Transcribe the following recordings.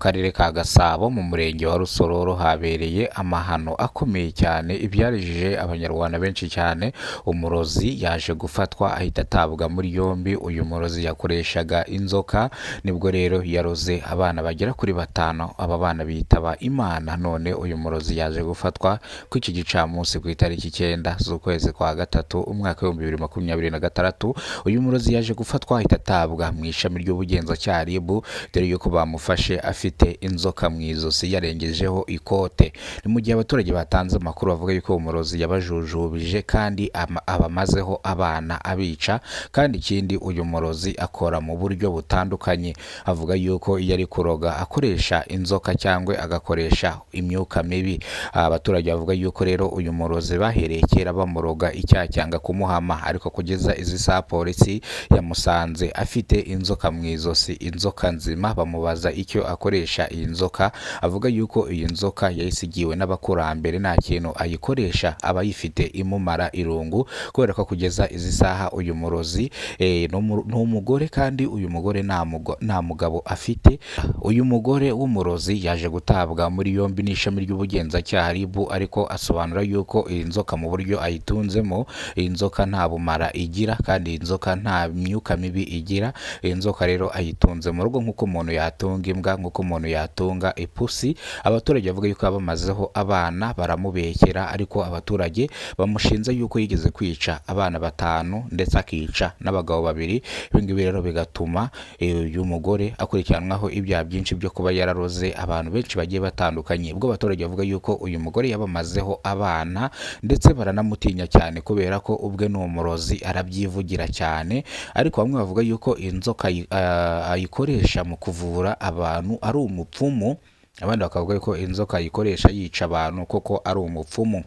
Karere ka Gasabo mu Murenge wa Rusororo habereye amahano akomeye cyane ibyarijije Abanyarwanda benshi cyane. Umurozi yaje gufatwa ahita atabwa muri yombi. Uyu murozi yakoreshaga inzoka, nibwo rero yaroze abana bagera kuri batanu, aba bana bitaba Imana. None uyu murozi yaje gufatwa ku iki gicamunsi ku itariki 9 z'ukwezi kwa gatatu umwaka w'2026. Uyu murozi yaje gufatwa ahita atabwa mu ishami ry'ubugenzacyaha RIB, dore yuko bamufashe afite inzoka mu izosi yarengejeho ikote. Ni mu gihe abaturage batanze amakuru bavuga yuko uwo murozi yabajujubije kandi abamazeho abana abica. Kandi ikindi, uyu murozi akora mu buryo butandukanye. Avuga yuko iyo ari kuroga akoresha inzoka cyangwa agakoresha imyuka mibi. Abaturage bavuga yuko rero uyu murozi bahereye kera bamuroga icyaha cyanga kumuhama, ariko kugeza izi saha polisi yamusanze afite inzoka mu izosi, inzoka nzima. Bamubaza icyo akoresha iyi nzoka, avuga yuko iyi nzoka yayisigiwe n'abakurambere, nta kintu ayikoresha, aba ayifite imumara irungu. Kubera ko kugeza izi saha uyu murozi ni umugore, kandi uyu mugore nta mugabo afite. Uyu mugore w'umurozi yaje gutabwa muri yombi n'ishami ry'ubugenzacyaha RIB, ariko asobanura yuko iyi nzoka mu buryo ayitunzemo, iyi nzoka nta bumara igira kandi iyi nzoka nta myuka mibi igira. Iyi nzoka rero ayitunze mu rugo nk'uko umuntu yatunga imbwa, nk'uko umuntu yatunga ipusi. Abaturage bavuga yuko bamazeho abana baramubekera, ariko abaturage bamushinze yuko yigeze kwica abana batanu ndetse akica n'abagabo babiri. Ibi ngibi rero bigatuma uyu mugore akurikiranwaho ibyaha byinshi byo kuba yararoze abantu benshi bagiye batandukanye. Ubwo abaturage bavuga yuko uyu mugore yabamazeho abana ndetse baranamutinya cyane kubera ko ubwe ni umurozi, arabyivugira cyane. Ariko bamwe bavuga yuko inzoka ayikoresha mu kuvura abantu, ari umupfumu, abandi bakavuga yuko inzoka ayikoresha yica abantu koko ari umupfumu.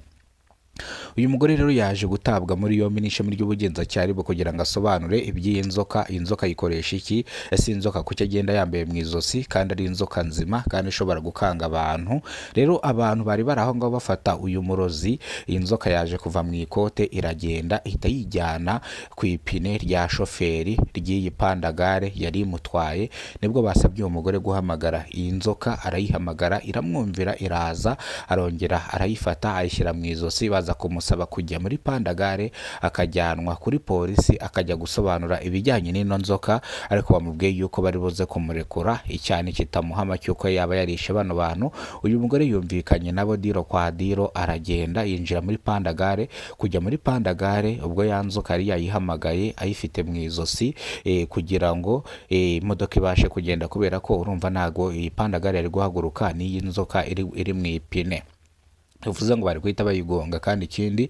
Uyu mugore rero yaje gutabwa muri yombi n'ishami ry'ubugenzacyaha RIB kugira ngo asobanure iby'iyi nzoka. Iyi nzoka ayikoresha iki? Ese inzoka kuki agenda yambaye mu izosi kandi ari inzoka nzima kandi ishobora gukanga abantu? Rero abantu bari bari aho ngaho bafata uyu murozi, iyi nzoka yaje kuva mu ikote iragenda ihita yijyana ku ipine rya shoferi ry'iyi pandagare yari imutwaye. Nibwo basabye uwo mugore guhamagara iyi nzoka, arayihamagara iramwumvira iraza, arongera arayifata ayishyira mu izosi. Baza kumusaba kujya muri pandagare akajyanwa kuri polisi akajya gusobanura ibijyanye n'ino nzoka, ariko bamubwiye yuko bari buze kumurekura icyaha kitamuhama cy'uko yaba yarishe bano bantu. Uyu mugore yumvikanye nabo diro kwa diro, aragenda yinjira muri pandagare. Kujya muri pandagare ubwo ya nzoka yari yayihamagaye ayifite mu izosi, kugira ngo imodoka ibashe kugenda, kubera ko urumva ntago iyi pandagare yari guhaguruka n'iyi nzoka iri mu ipine, bivuze ngo bari guhita bayigonga. Kandi ikindi,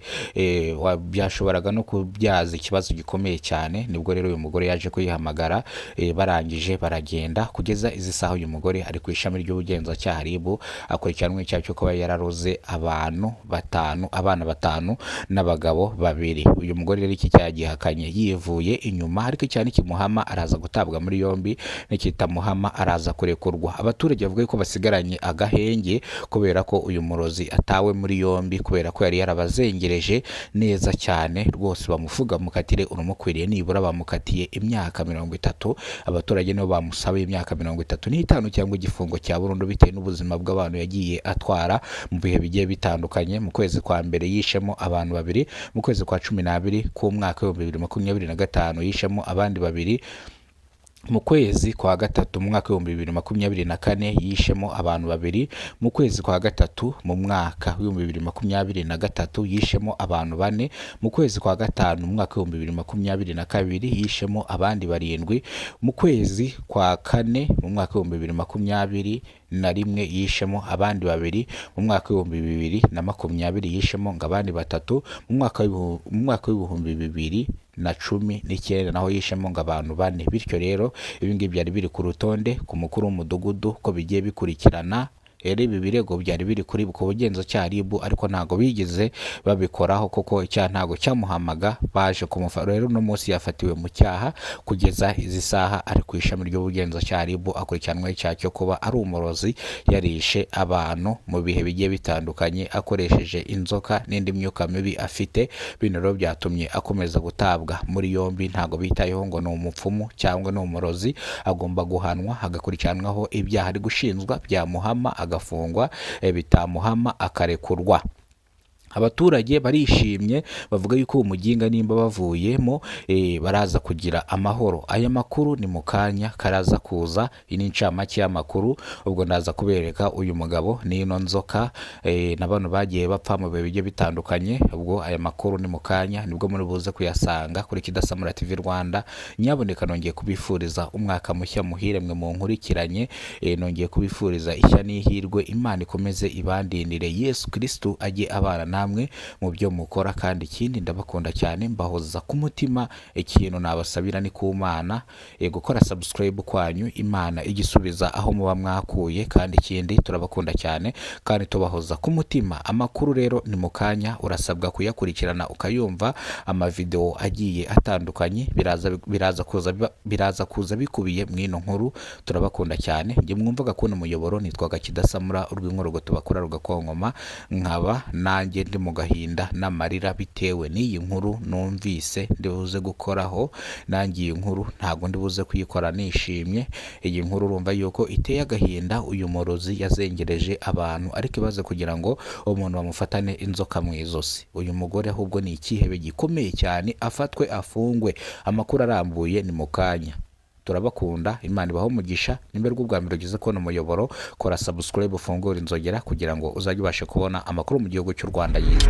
byashoboraga no kubyaza ikibazo gikomeye cyane. Nibwo rero uyu mugore yaje kuyihamagara, barangije baragenda. Kugeza izi saha uyu mugore ari ku ishami ry'ubugenzacyaha RIB, akurikiranwe icyaha cyo kuba yararoze abantu batanu, abana batanu n'abagabo babiri. Uyu mugore rero iki cyaha gihakanye yivuye inyuma, ariko icyaha nikimuhama araza gutabwa muri yombi, nikitamuhama araza kurekurwa. Abaturage bavuga ko basigaranye agahenge kubera ko uyu murozi atawe muri yombi, kubera ko yari yarabazengereje neza cyane rwose. Bamufuga mukatire urumukwiriye, nibura bamukatiye imyaka 30. Abaturage nibo bamusabiye imyaka 35 cyangwa igifungo cya burundu bitewe n'ubuzima bw'abantu yagiye atwara mu bihe bigiye bitandukanye. Mu kwezi kwa mbere yishemo abantu babiri, mu kwezi kwa 12 k'umwaka w'2025 yishemo abandi babiri, mu kwezi kwa gatatu mu mwaka w'2024 yishemo abantu babiri, mu kwezi kwa gatatu mu mwaka w'2023 yishemo abantu bane, mu kwezi kwa gatanu mu mwaka w'2022 yishemo abandi barindwi, mu kwezi kwa kane mu mwaka w'2021 yishemo abandi babiri, mu mwaka w'2020 yishemo ngo abandi batatu, mu mwaka w'2019 naho yishemo ngo abantu bane. Bityo rero ibi ngibi byari biri ku rutonde ku mukuru w'umudugudu ko bigiye bikurikirana. Rero ibi birego byari biri kuri ku bugenzacyaha RIB, ariko ntabwo bigeze babikoraho kuko icyaha ntabwo cyamuhamaga. Baje kumufata rero uno munsi yafatiwe mu cyaha, kugeza izi saha ari ku ishami ry'ubugenzacyaha RIB, akurikiranweho icyaha cyo kuba ari umurozi, yarishe abantu mu bihe bigiye bitandukanye akoresheje inzoka n'indi myuka mibi afite. Bino rero byatumye akomeza gutabwa muri yombi. Ntabwo bitayeho ngo ni umupfumu cyangwa ni umurozi, agomba guhanwa agakurikiranwaho ibyaha ari gushinjwa, byamuhama agafungwa, bitamuhama akarekurwa. Abaturage barishimye, bavuga yuko uwo muginga nimba bavuyemo baraza kugira amahoro. Aya makuru ni mu kanya karaza kuza. Iyi ni incamake y'amakuru. Ubwo ndaza kubereka uyu mugabo n'ino nzoka na bano bagiye bapfa mu bihe bigiye bitandukanye. Ubwo aya makuru ni mu kanya nibwo muri buze kuyasanga kuri Kidasamura TV Rwanda. Nyaboneka nongeye kubifuriza umwaka mushya muhire mwe munkurikiranye. Nongeye kubifuriza ishya n'ihirwe. Imana ikomeze ibandindire, Yesu Kristu ajye abana namwe mu byo mukora. Kandi ikindi, ndabakunda cyane, mbahoza ku mutima. Ikintu nabasabira ni ku Mana gukora subscribe kwanyu, Imana igisubiza aho muba mwakuye. Kandi ikindi, turabakunda cyane kandi tubahoza ku mutima. Amakuru rero ni mu kanya, urasabwa kuyakurikirana ukayumva. Amavideo agiye atandukanye biraza kuza bikubiye mu ino nkuru. Turabakunda cyane. Njye mwumvaga kubona umuyoboro nitwaga Kidasamura, urw'inkorogo tubakura rugakonkoma, nkaba nanjye ndi mu gahinda n'amarira bitewe n'iyi nkuru numvise ndibuze gukoraho. Nanjye iyi nkuru ntabwo ndibuze kuyikora nishimye. Iyi nkuru urumva yuko iteye agahinda. Uyu murozi yazengereje abantu, ariko ibaze kugira ngo umuntu bamufatane inzoka mu izosi. Uyu mugore ahubwo ni ikihebe gikomeye cyane, afatwe afungwe. Amakuru arambuye ni mu kanya. Turabakunda, Imana ibahe umugisha. Nimba ari bwa mbere ugeze kubona umuyoboro, kora subscribe, ufungure inzogera kugira ngo uzajye ubashe kubona amakuru mu gihugu cy'u Rwanda yize.